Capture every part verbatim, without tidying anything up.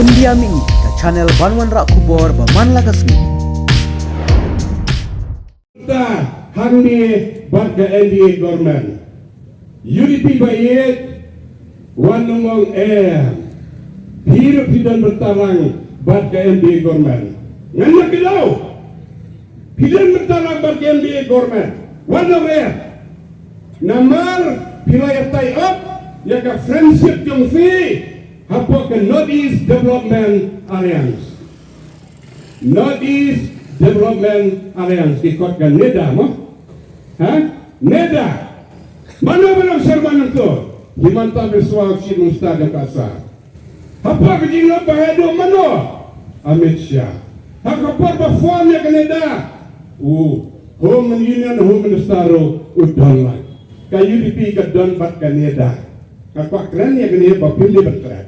India Mini, ka channel ban wanrah khubor ba man la ka sngi. Ta hangne bad ka N D A government. U D P ba ïeit, wan ong ong eh. Phi ruh phi don bynta lang bad ka N D A government. Ngan ïa kdew. Phi don bynta lang bad ka N D A government. Wan ong eh. Namar phi la ïa tie up ïa ka friendship jong phi hapoh ka North East Development Alliance. North East Development Alliance, ki khot ka NEDA mo? Ha? NEDA. Mano ba long chairman hangto? Himanta Biswa, Chief Minister jong ka Assam. Hapoh ka jinglong ba haduh mano? Amit Shah. Ha ka por ba form ïa ka NEDA, u Home Union Home Minister ruh u don lang. Ka U D P ka don bad ka NEDA. Nga kwah kren ïa kane ba phin dei ban kren.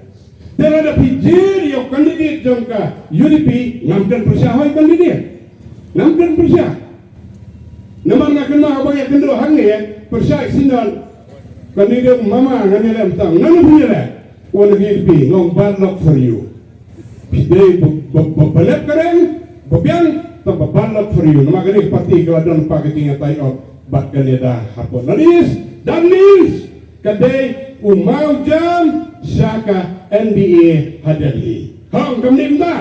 Te lada phi jied ïa u candidate jong ka U D P, ngam kren pyrshah hoi candidate. Ngam kren pyrshah. Namar nga kynmaw haba ïakynduh hangne, pyrshah i Synod. Candidate mama ngan ïaleh mynta. Ngan ïaleh. Wan U D P, long bad luck for you. Phi dei ba, ba, ba, ba lep ka reng, ba biang, tang ba bad luck for you. Namar kane ka party ka la don pat ka jingïatai ot bad ka NEDA hapoh North East. That means ka dei u maw jam sha ka N D A ha Delhi. Hong kam nim da.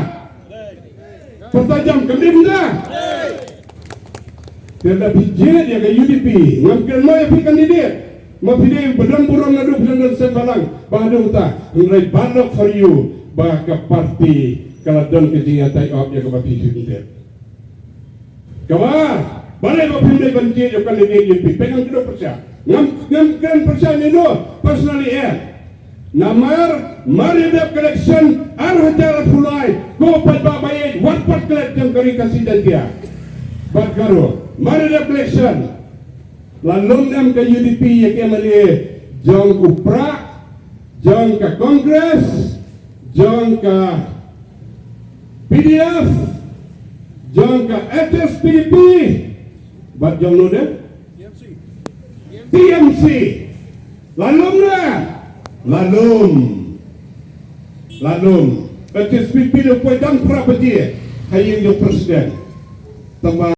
Pyrta jam kam nim da. Te da phi jied ïa ka U D P, ngam kren mo ïa phi candidate. Ma phi dei ba don burom naduh phi don seng balang. Ba dum ta, hynrei bad luck for you ba ka party ka la don ka jingïatai ot ïa kaba phi jied. Kaba, balei ba phim dei ban jied ïa u candidate U D P? Phi ngam kdew pyrshah. Ngam, ngam kren pyrshah ïano personally eh. Namar mar ïa dep ka election ar hajar arphew lai, ko paidbah ba ïeit, wat pat klet jong ka Ri Khasi Jaiñtia bad Garo. Mar ïa dep ka election, la lum em ka U D P ïa ka M L A jong u Prah, jong ka Congress, jong ka P D F, jong ka H S P D P, bad jong no de? T M C. La lum ne? La lum. La lum. H S P D P de poi dang phra baje ha ïing jong president. Tang ba